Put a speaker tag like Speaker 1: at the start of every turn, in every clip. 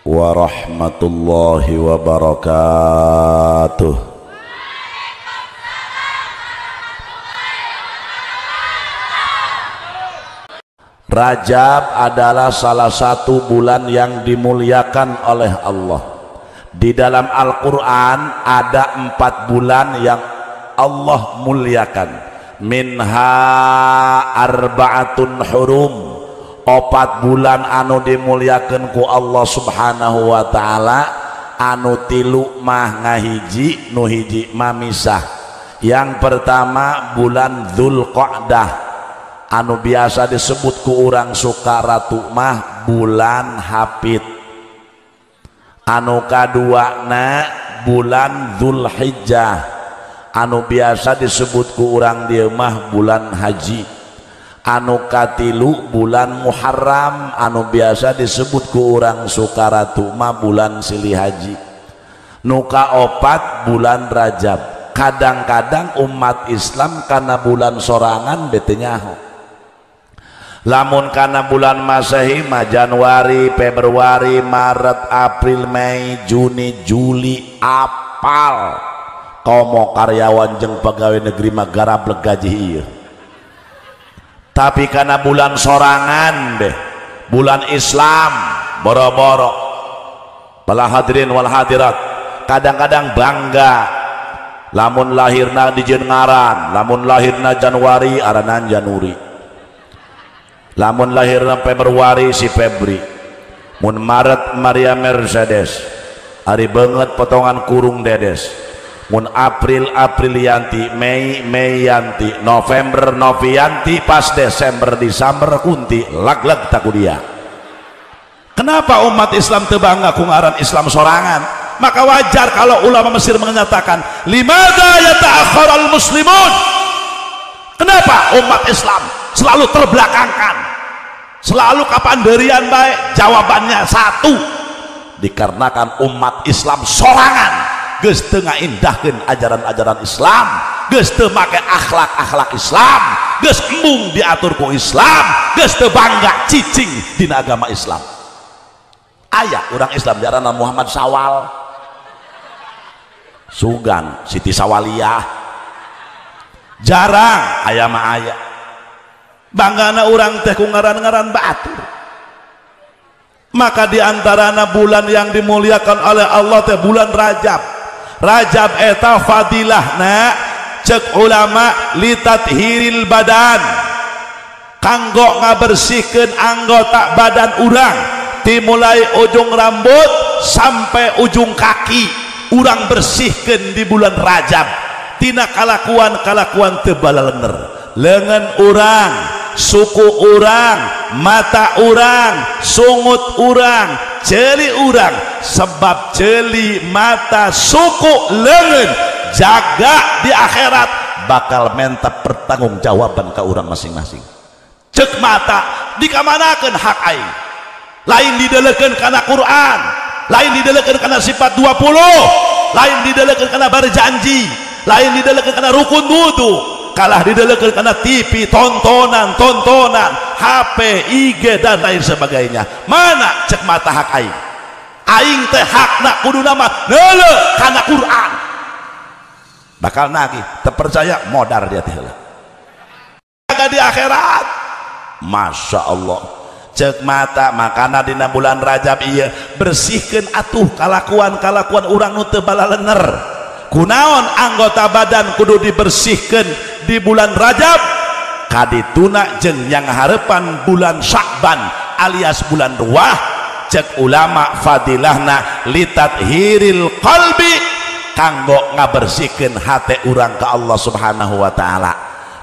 Speaker 1: warahmatullahi wabarakatuh. Rajab adalah salah satu bulan yang dimuliakan oleh Allah. Di dalam Al-Quran ada 4 bulan yang Allah muliakan. Minha arba'atun hurum, 4 bulan anu dimuliakan ku Allah Subhanahu wa ta'ala, anu 3 mah ngahiji, nu hiji mah misah. Yang pertama bulan Dzulqa'dah, anu biasa disebut ku urang Sukaratu mah bulan Hafid. Anu kaduana bulan Dzulhijjah, anu biasa disebut ku urang dieu mah bulan haji. Anu katilu bulan Muharram, anu biasa disebut ku urang Sukaratu mah bulan Silih Haji. Nu kaopat bulan Rajab. Kadang-kadang umat Islam karena bulan sorangan bete nyaho. Lamun karena bulan Masehi mah Januari, Februari, Maret, April, Mei, Juni, Juli, apal. Komo karyawan jeung pegawai negeri mah garableg gaji ieu. Tapi karena bulan sorangan deh, bulan Islam, boro-boro. Bala hadirin wal hadirat, kadang-kadang bangga lamun lahirna di ngaran, lamun lahirna Januari aranan Januri, lamun lahirna Februari si Febri, mun Maret Maria Mercedes, ari banget potongan kurung dedes, mun April Aprilianti, Mei Meiyanti, November Novianti, pas Desember Desember Kunti, lag-lag takudia. Kenapa umat Islam teu bangga ku ngaran Islam sorangan? Maka wajar kalau ulama Mesir menyatakan limadza yata'akhkharal muslimun. Kenapa umat Islam selalu terbelakangkan, selalu kapanderian baik? Jawabannya satu, dikarenakan umat Islam sorangan geus teu ngaindahkeun ajaran-ajaran Islam, geus teu make akhlak-akhlak Islam, geus embung diatur ku Islam, geus teu bangga cicing dina agama Islam. Aya urang Islam diarana Muhammad Sawal, Sugan, Siti Sawaliyah, jarang aya mah aya. Banggana urang teh ku ngaran-ngaran batur. Maka diantarana bulan yang dimuliakan oleh Allah teh bulan Rajab. Rajab eta fadilahna cek ulama litathiril badan, kanggo ngabersihkeun anggota badan urang dimulai ujung rambut sampai ujung kaki, urang bersihkeun di bulan Rajab tina kalakuan-kalakuan teu balalener. Lengan urang, suku urang, mata urang, sungut urang, celi urang, sebab celi, mata, suku, lengan jaga di akhirat bakal minta pertanggungjawaban ke urang masing-masing. Cek mata dikamanakeun hak aing, lain didelekeun kana Quran, lain didelekeun kana sifat 20, lain didelekeun kana berjanji, lain didelekeun kana rukun wudu, kalah didelekeun kana TV, tontonan, HP, IG dan lain sebagainya. Mana cek mata hak aing? Aing teh hakna kudu nama neuleuh kana Quran. Bakal nagih, terpercaya modar dia teh heula. Di akhirat, Masya Allah. Cek mata makana dina bulan Rajab ieu bersihkeun atuh kalakuan-kalakuan urang nu teu balalener. Kunaon anggota badan kudu dibersihkeun di bulan Rajab? Kadituna jeung yang harepan bulan Sya'ban alias bulan Ruwah. Cek ulama fadilahna litathiril qalbi, kanggo ngabersihkeun hate urang ka Allah Subhanahu wa taala.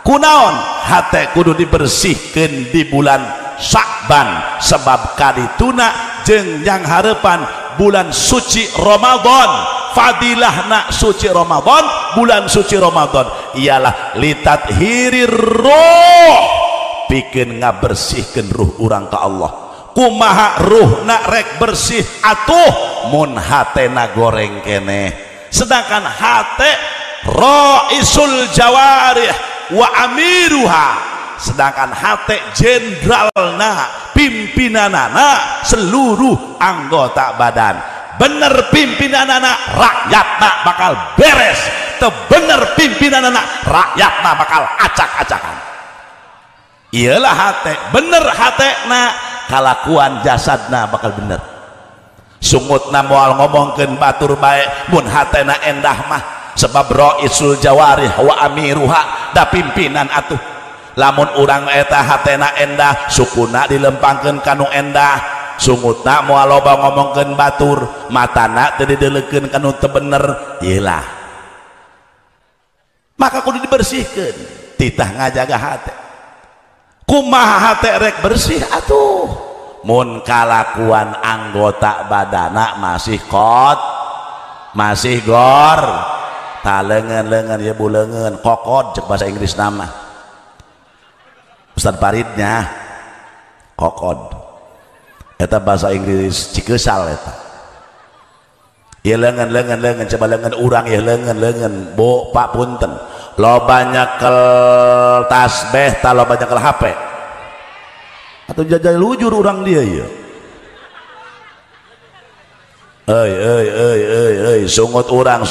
Speaker 1: Kunaon hate kudu dibersihkeun di bulan Sya'ban? Sebab kadituna jeung yang harepan bulan suci Ramadan. Fadilahna suci Ramadan, bulan suci Ramadan ialah litathirir ruh, pikeun ngabersihkeun ruh urang ka Allah. Kumaha ruhna rek bersih atuh mun hatena goreng keneh. Sedangkan hate raisul jawarih wa amiruha, sedangkan hate jenderalna Pimpinanana seluruh anggota badan. Bener pimpinanana rakyatna bakal beres. Teu bener pimpinanana rakyatna bakal acak-acakan. Iyalah hate, bener hatena kalakuan jasadna bakal bener. Sungutna moal ngomongkeun batur bae mun hatena endah mah, sebab raisul jawarih wa amiruha, da pimpinan atuh. Lamun urang eta hatena endah, sukuna dilempangkeun kanu endah, sungutna moal loba ngomongkeun batur, matana teu dideulekeun kanu teu bener, iyalah. Maka kudu dibersihkeun, titah ngajaga hate. Kumaha hate rek bersih atuh? Mun kalakuan anggota badana masih kot, masih gor, ta leungeun-leungeun ya bu leungeun, kokod cek bahasa Inggris nama. Ustaz Faridnya kokod. Eta bahasa Inggris Cikesal eta. Ya leungeun-leungeun leungeun coba leungeun urang ya leungeun-leungeun bu pak punten. Loba nyekel tasbih ta loba nyekel HP. Atau jajal lujur urang dia ya. Euy euy euy euy euy sungut urang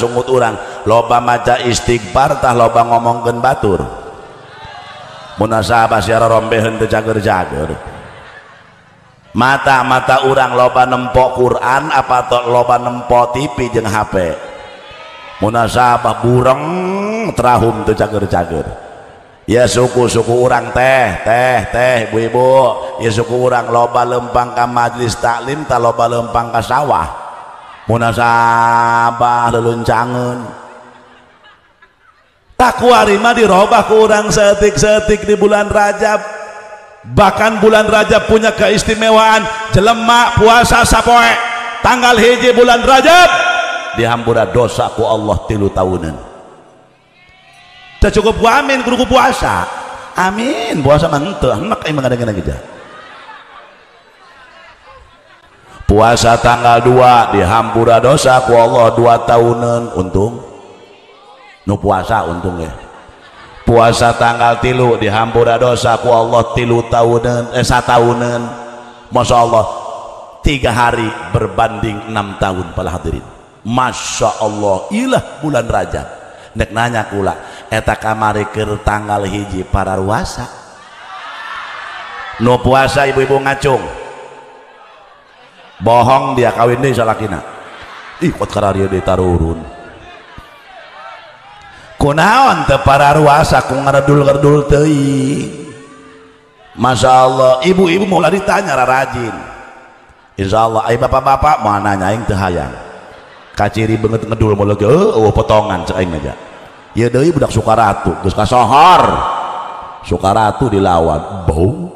Speaker 1: loba maca istighfar tah loba ngomongkeun batur. Munasabah siara rombeheun teu cager-cager. Mata-mata urang loba nempo Quran apa loba nempo TV jeung HP. Munasabah bureng terahum teu cager-cager. Ya suku-suku urang teh teh teh ibu-ibu, ya suku urang loba lempang ka majelis taklim ta loba lempang ka sawah. Munasabah leluncangeun. Takuari mah dirobah ku urang seetik-seetik di bulan Rajab. Bahkan bulan Rajab punya keistimewaan, jelema puasa sapoe tanggal 1 bulan Rajab dihampura dosa ku Allah 3 tahunan. Teu cukup ku amin kudu ku puasa. Amin puasa mah henteu enek aing mah kadang-kadang gitu. Puasa tanggal 2 dihampura dosa ku Allah 2 tahunan, untung. Nu puasa untung ya. Puasa tanggal 3 dihampura dosa ku Allah 3 tahunan, 1 tahunan. Masya Allah 3 hari berbanding 6 tahun para hadirin. Masya Allah ilah bulan Rajab. Nek nanya kula eta kamari keur tanggal 1 para ruasa. Nu puasa ibu-ibu ngacung. Bohong dia kawin deui salakina. Ih kot kararieu deui tarurun. Kunaon teu para ruasa ku ngaredul-redul teuing. Masya Allah ibu-ibu mulai ditanya rarajin. Insya Allah ai bapak-bapak mau nanya aing teu hayang. Kaciri banget ngedul mulai ge eueuh potongan cek aing aja. Ieu deui budak Sukaratu geus kasohor. Sukaratu dilawan bau.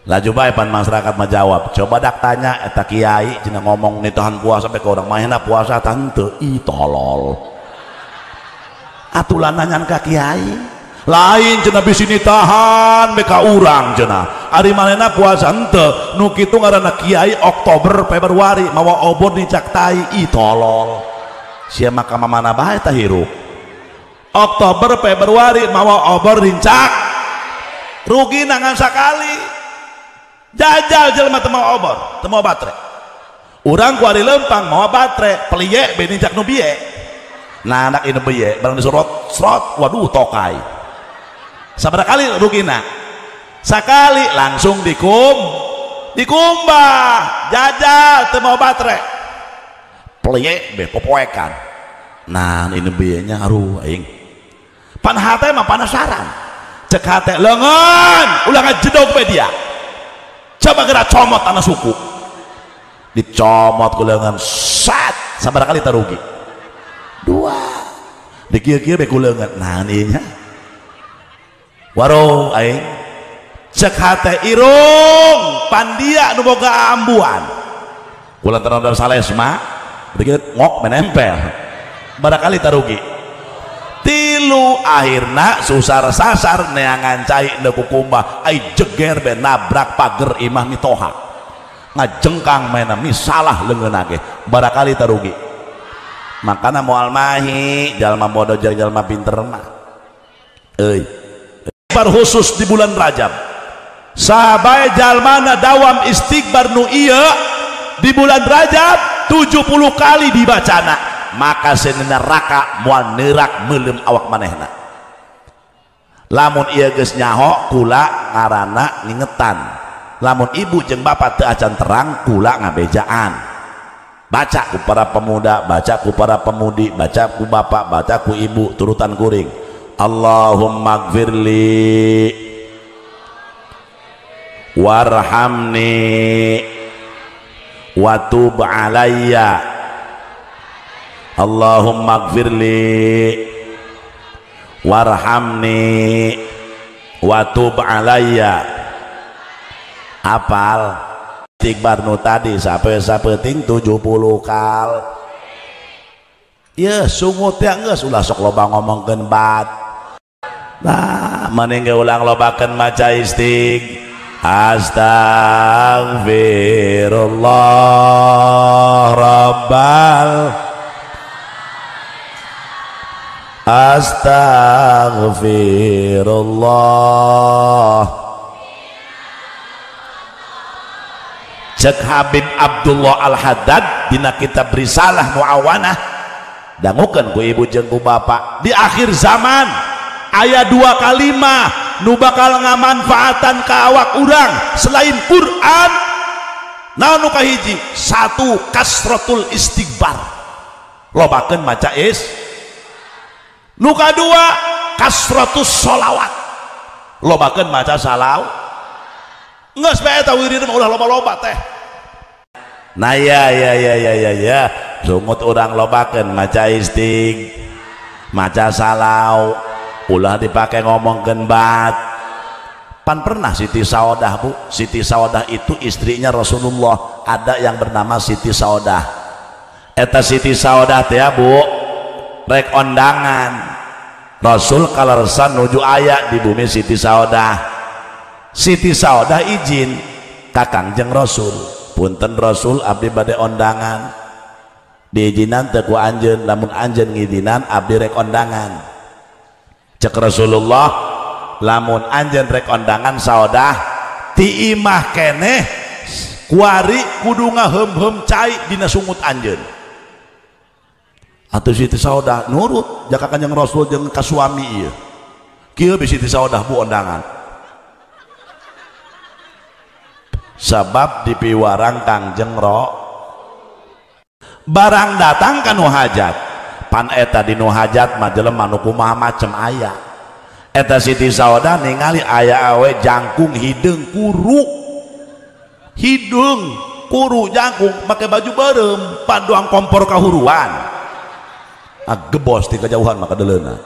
Speaker 1: Laju bae pan masyarakat mah jawab. Coba dak tanya eta kiai cenah ngomong nitahan puasa sampai ke orang mahena puasa tante ih tolol. Atulah nanyan ka kiai. Lain cenah bisi nitahan be ka urang cenah. Ari manehna puasa henteu nu kitu ngaranna kiai Oktober Februari mawa obor dicak tai ih tolol. Sia mah ka mana bae tah hirup. Oktober Februari mawa obor dincak rugi nangan sakali. Jajal jelema teu mawa obor, teu mawa baterai. Urang ku ari lempang mawa baterai, peliye be nincak nu biye. Nah anak ini biye barang disorot, serot, waduh tokai. Sabaraha kali rugina? Sakali langsung dikumbah, jajal teu mawa baterai. Peliye be popoekan. Nah ini biyenya aduh aing. Pan hate mah panasaran. Cek hate leungeun, ulah ngajedog be dia. Coba gerak comot tanah suku, dicomot ku leungeun sat sabaraha kali tarugi 2 dikieu-kieu be ku leungeun nah ieu nya waro aing cek hate irung pandia nu boga ambuan kulantaran salesma dikieu ngok menempel barangkali tarugi 3 akhirna susar sasar neangan cai nu kukumbah ai jeger be nabrak pager imah mitoha ngajengkang maena misalah leungeunna ge barangkali tarugi. Makana moal mahi jalma bodoh jeung jalma pinter mah euy. Istighfar khusus di bulan Rajab. Sahabat jalmana dawam istighfar nu ieu di bulan Rajab 70 kali dibacana, maka seuneu neraka moal neurak meuleum awak manehna. Lamun ieu geus nyaho kula ngaranna ngingetan. Lamun ibu jeung bapak teu acan terang kula ngabejaan. Baca ku para pemuda, baca ku para pemudi, baca ku bapak, baca ku ibu, turutan kuring. Allahumma gfirli warhamni wa tub alayya. Allahumma gfirli warhamni wa tub alayya. Apal istighfar nu tadi sampai sapeting 70 kal. Ya sungut ya geus ulah sok loba ngomongkeun bat. Nah, mending ge ulang lobakeun maca istighfar. Astaghfirullah rabbal astaghfirullah. Cek Habib Abdullah Al-Haddad dina kitab Risalah Muawanah, dangukeun ku ibu jeung ku bapak, di akhir zaman aya dua kalimah nu bakal ngamanfaatan ka awak urang selain Quran. Naon nu kahiji? Satu, kasratul istighfar, lobakeun maca is. Nu kadua, kasratus sholawat, lobakeun maca salawat. Geus bae eta wirid mah ulah loba-loba teh. Nah ya ya ya ya ya ya, sungut urang lobakeun maca istighfar, maca salau, ulah dipakai ngomongkeun bat. Pan pernah Siti Saudah, Bu. Siti Saudah itu istrinya Rasulullah. Ada yang bernama Siti Saudah. Eta Siti Saudah teh ya, Bu, rek ondangan. Rasul kalersan nuju aya di bumi Siti Saudah. Siti Saudah izin ka Kangjeng Rasul, punten Rasul abdi bade ondangan. Diizinan teu ku anjeun, lamun anjeun ngizinan abdi rek ondangan. Cek Rasulullah, lamun anjeun rek ondangan Saudah ti imah keneh kuari kudu ngaheum-heum cai dina sungut anjeun. Atuh Siti Saudah nurut jaka Kanjeng Rasul jeung ka suami ieu. Kieu bi Siti Saudah bu ondangan. Sabab dipiwarang Kangjeng Ro. Barang datang ka nu hajat. Pan eta di nu hajat mah jelema nu kumaha macem aya. Eta Siti Saudah ningali aya awe jangkung hideung kuru. Hideung kuru jangkung make baju beureum panduang kompor kahuruan. Ah gebos ti kejauhan maka deleuna.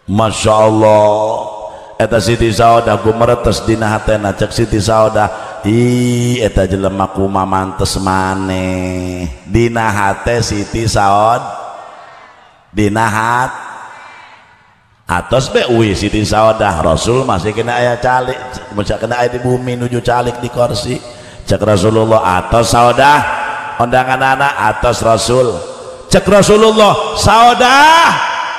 Speaker 1: Masya Allah. Eta Siti Saudah gumeretes dina hatena. Cek Siti Saudah, ih eta jelema kumaha mantes maneh. Dina hate Siti Saud, dina hat atos be uwi Siti Saudah. Rasul masih kena aya calik, masih kena aya di bumi nuju calik di kursi. Cek Rasulullah, atos Saudah ondangan anak atos Rasul. Cek Rasulullah, Saudah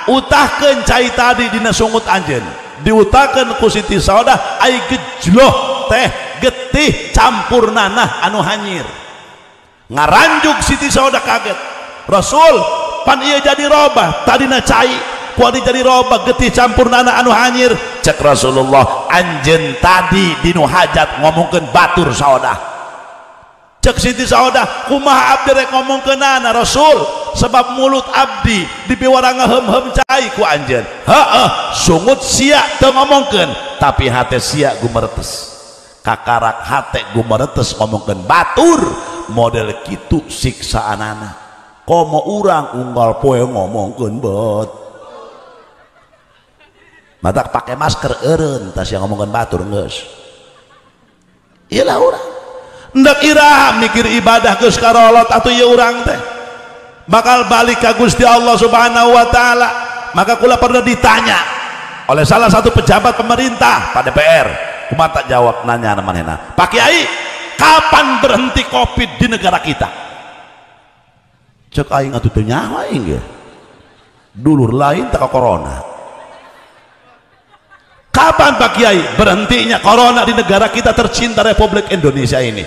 Speaker 1: utahkeun cai tadi dina sungut anjeun. Diutakeun ku Siti Saudah ai gejloh teh getih campur nanah anu hanyir. Ngaranjuk Siti Saudah kaget. Rasul, pan ieu jadi robah, tadina cai kuari jadi robah getih campur nanah anu hanyir. Cek Rasulullah, anjeun tadi dinu hajat ngomongkeun batur Saudah. Cek Siti Saudah, kumaha abdi rek ngomongkeunana Rasul, sebab mulut abdi dipiwarang ngaheum-heum cai ku anjeun. Heeh, sungut sia teu ngomongkeun, tapi hate sia gumeretes. Kakarak hate gumeretes ngomongkeun batur, model kitu siksaanana. Komo urang unggal poe ngomongkeun bet. Matak pake masker eureun tas yang ngomongkeun batur geus. Ieu lah urang. Ndak iraha mikir ibadah geus karolot atuh ieu urang teh bakal balik ka Gusti Allah Subhanahu wa taala. Maka kula pernah ditanya oleh salah satu pejabat pemerintah Pak DPR, kumaha tak jawab nanya manehna, Pak Kiai, kapan berhenti Covid di negara kita? Cek aing atuh teu nyaho aing ge, dulur lain tak corona. Kapan Pak Kiai berhentinya corona di negara kita tercinta Republik Indonesia ini?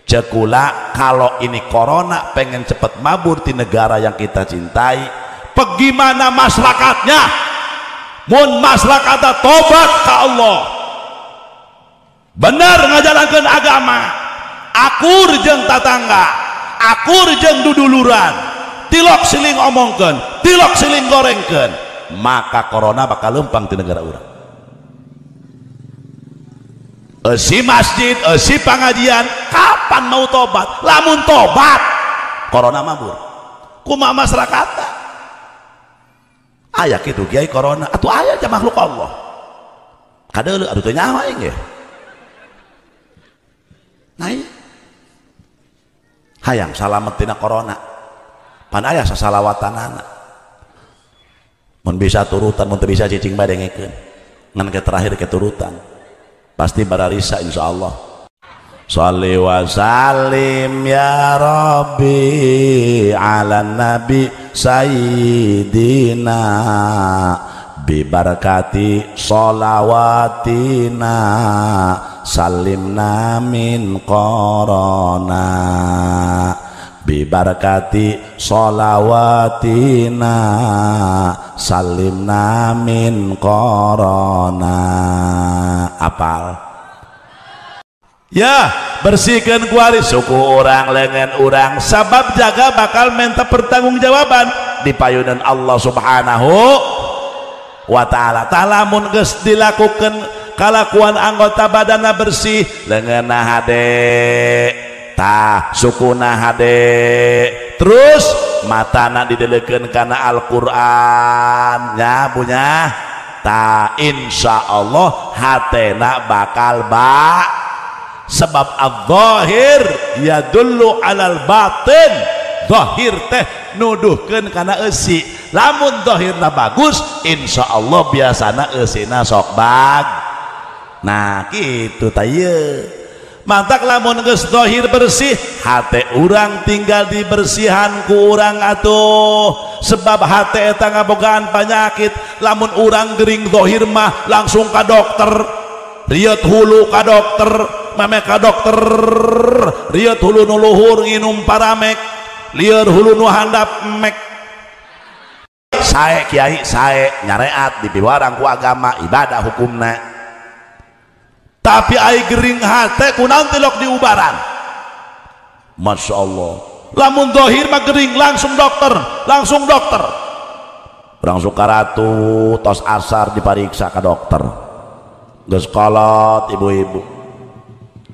Speaker 1: Cekula kalau ini corona pengen cepet mabur di negara yang kita cintai, bagaimana masyarakatnya? Mun masyarakatnya tobat ke Allah, bener ngajalankan agama, akur jeung tatangga, akur jeung duduluran, tilok siling omongkeun, tilok siling gorengkeun, maka corona bakal lempang di negara urang. Eusi masjid, eusi pengajian, kapan mau tobat? Lamun tobat, corona mabur. Kumaha masyarakat? Aya kitu kiai corona, atuh aya aja makhluk Allah. Kadeuleu atuh teu nyawa aing ge. Nah, hayang salamet tina corona. Pan aya sasalawatanana. Mun bisa turutan, mun teu bisa cicing bae dengekeun. Ngan ke terakhir keturutan. Pasti bararisa insyaallah. Sholli wa salim ya Rabbi ala nabi sayyidina bi barakati sholawatina salimna min corona, bi barakati sholawatina salimna min corona. Apal ya, bersihkan kuari suku orang lengan orang, sabab jaga bakal minta pertanggungjawaban di payunan Allah Subhanahu wa ta'ala. Talamun geus dilakukan kalakuan anggota badana bersih, lenganna hade, tah sukuna hade, terus matana didelekeun kana Al-Qur'an nya punya, ta insyaallah hatena bakal ba, sebab az-zahir yadullu alal batin. Zahir teh nuduhkeun kana eusi, lamun zahirna bagus insyaallah biasana eusina sok bag. Nah kitu tah ieu. Mantak lamun geus zahir bersih, hate urang tinggal dibersihan ku urang atuh, sebab hate eta ngabogaan penyakit. Lamun urang gering zahir mah langsung ka dokter, rieut hulu ka dokter, mame ka dokter, rieut hulu nu luhur nginum paramek, lieur hulu nu handap mek. Sae kiai sae nyareat dipiwarang ku agama ibadah hukumna. Tapi ai gering hate kunaon tilok diubaran. Masya Allah. Lamun zahir mah gering langsung dokter, langsung dokter. Urang Sukaratu tos asar dipariksa ka dokter. Geus kolot ibu-ibu.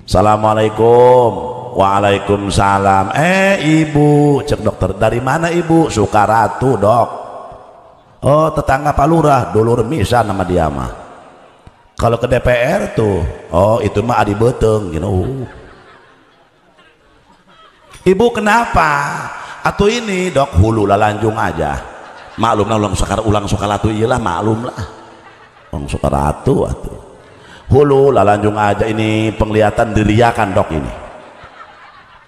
Speaker 1: Assalamualaikum. Waalaikumsalam. Ibu, cek dokter, dari mana ibu? Sukaratu, dok. Oh, tetangga Pak Lurah, dulur misa nama dia mah. Kalau ke DPR tuh, oh itu mah adi beteng gitu. Ibu kenapa? Atau ini dok, hulu lalanjung aja. Maklum lah, ulang Sukaratu iyalah, maklum lah. Ulang Sukaratu atuh. Hulu lalanjung aja, ini penglihatan diriakan dok ini.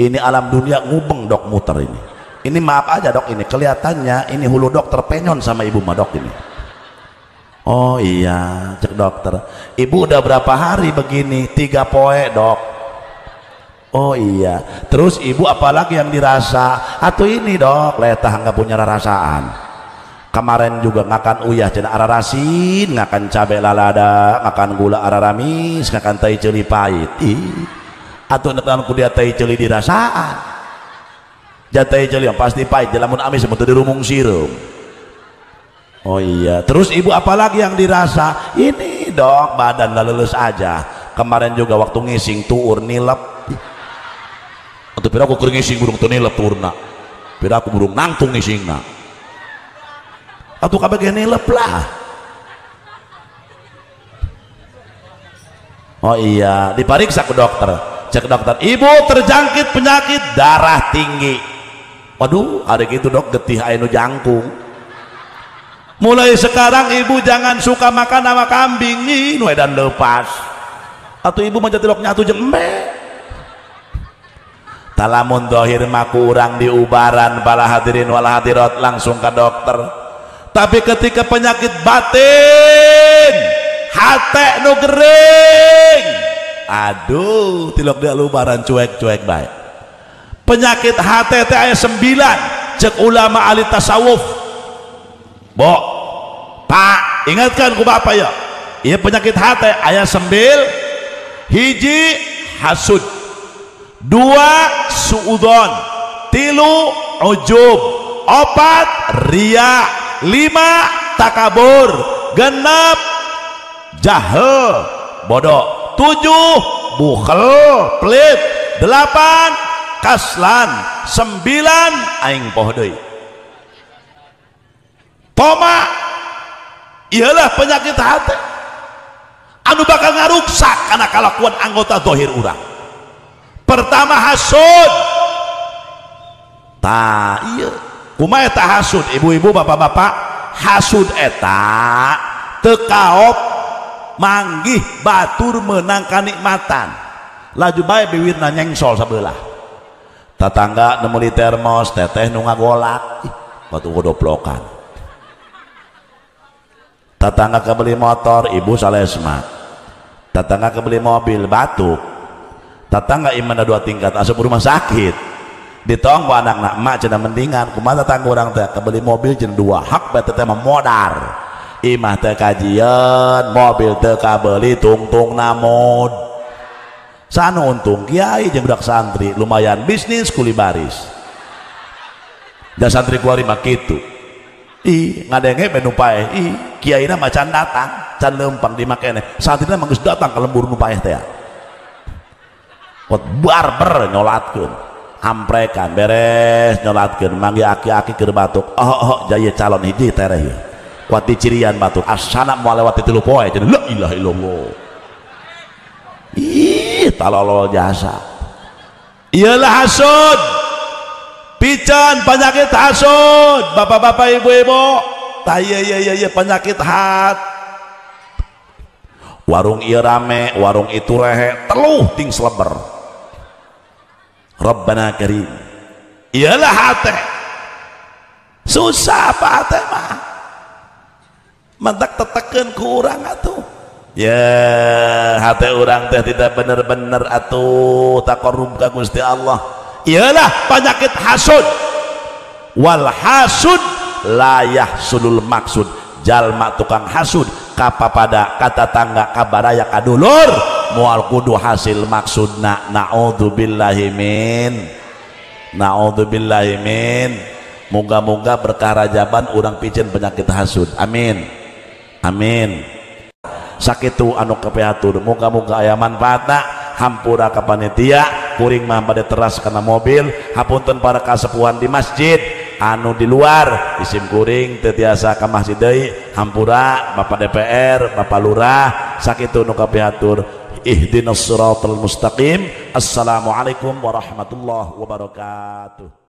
Speaker 1: Ini alam dunia ngubeng dok muter ini. Ini maaf aja dok, ini kelihatannya ini hulu dok terpenyon sama ibu mah dok ini. Oh iya, cek dokter. Ibu udah berapa hari begini? 3 poe dok. Oh iya. Terus ibu apalagi yang dirasa? Atau ini dok, letah nggak punya rasaan. Kemarin juga ngakan uyah cenah ararasin, ngakan cabe lalada, ngakan gula araramis, ngakan tai ceuli pahit. Ih. Atau nekan ku dia tai ceuli dirasaan. Jatai ceuli yang pasti pahit, lamun amis mun teu dirumung sireum. Oh iya, terus ibu apalagi yang dirasa? Ini dok, badan lelus aja. Kemarin juga waktu ngising tuur nilep. Atau pira aku keur ngising burung teu nilep tuurna. Pira aku burung nangtung ngisingna. Atau kabeh ge nilep lah. Oh iya, diperiksa ke dokter. Cek dokter, ibu terjangkit penyakit darah tinggi. Waduh, ada gitu dok, getih aya nu jangkung. Mulai sekarang ibu jangan suka makan sama kambing, ih nu edan lepas. Atau ibu mah tilok nyatu jeung embe. Talamun zahir mah kurang diubaran para hadirin wal hadirat langsung ke dokter. Tapi ketika penyakit batin hate nu gering. Aduh, tilok dia lubaran cuek-cuek bae. Penyakit hate teh aya 9 cek ulama ahli tasawuf. Bo, Pak, ingatkan ku bapak ya. Iya penyakit hate aya 9. Hiji hasud, 2 suudzon, 3 ujub, 4 riya, 5 takabur, 6 jahil bodoh, 7 bukhel pelit, 8 kaslan, 9 aing poho deui. Toma ialah penyakit hati anu bakal ngaruksak karena kalakuan anggota dohir urang. Pertama hasud. Ta iya kumaha eta hasud ibu-ibu bapak-bapak? Hasud eta teu kaop manggih batur menang kanikmatan, laju bae biwirna nyengsol sabelah. Tatangga nu meuli termos, teteh nu ngagolak, ih batu godoplokan. Tatangga kebeli motor, ibu salesma. Tatangga kebeli mobil, batuk. Tatangga imana 2 tingkat asup rumah sakit. Ditong ku anakna, emak cenah mendingan kumaha tatangga urang teh kebeli mobil cenah 2 hak bae teteh mah modar. Imah teh kajian, mobil teh kabeli tungtung namod. Sanu untung kiai jeung budak santri, lumayan bisnis kuli baris. Da santri kuari mah kitu. Ih, ngadenge be nu paeh. Ih, kiaina mah can datang, can leumpang di makene. Santrina mah geus datang ka lembur nu paeh teh. Pot barber nyolatkeun, amprekan beres nyolatkeun, manggih aki-aki keur batuk. Oh, oh, jaya calon hiji tereh ieu. Kuat dicirian batuk, asana moal lewat 3 poe cenah. La ilaha illallah. Ih, talolol jasa. Iyalah hasud. Pican penyakit hasud, bapak-bapak ibu-ibu. Tah ieu ieu ieu penyakit hat. Warung ieu rame, warung itu rehe, teluh ting seleber. Rabbana karim. Iyalah hate. Susah apa hate mah. Mantak tetekeun ku urang atuh. Ya, hate urang teh tidak bener-bener atuh taqarrub ka Gusti Allah. Iyalah penyakit hasud. Wal hasud la yahsulul maksud. Jalma tukang hasud kapapada kata tangga kabaraya kadulur moal kudu hasil maksudna. Naudzubillahi min, naudzubillahi min. Moga-moga berkah rajaban urang piceun penyakit hasud. Amin, amin. Sakitu anu kapihatur, moga-moga aya manfaatna. Hampura ka panitia kuring mah bade teras kana mobil. Hapunten para kasepuhan di masjid anu di luar isim kuring teu tiasa ka masjid deui. Hampura Bapak DPR, Bapak Lurah. Sakitu nu kapihatur. Ihdinas siratal mustaqim. Assalamualaikum warahmatullahi wabarakatuh.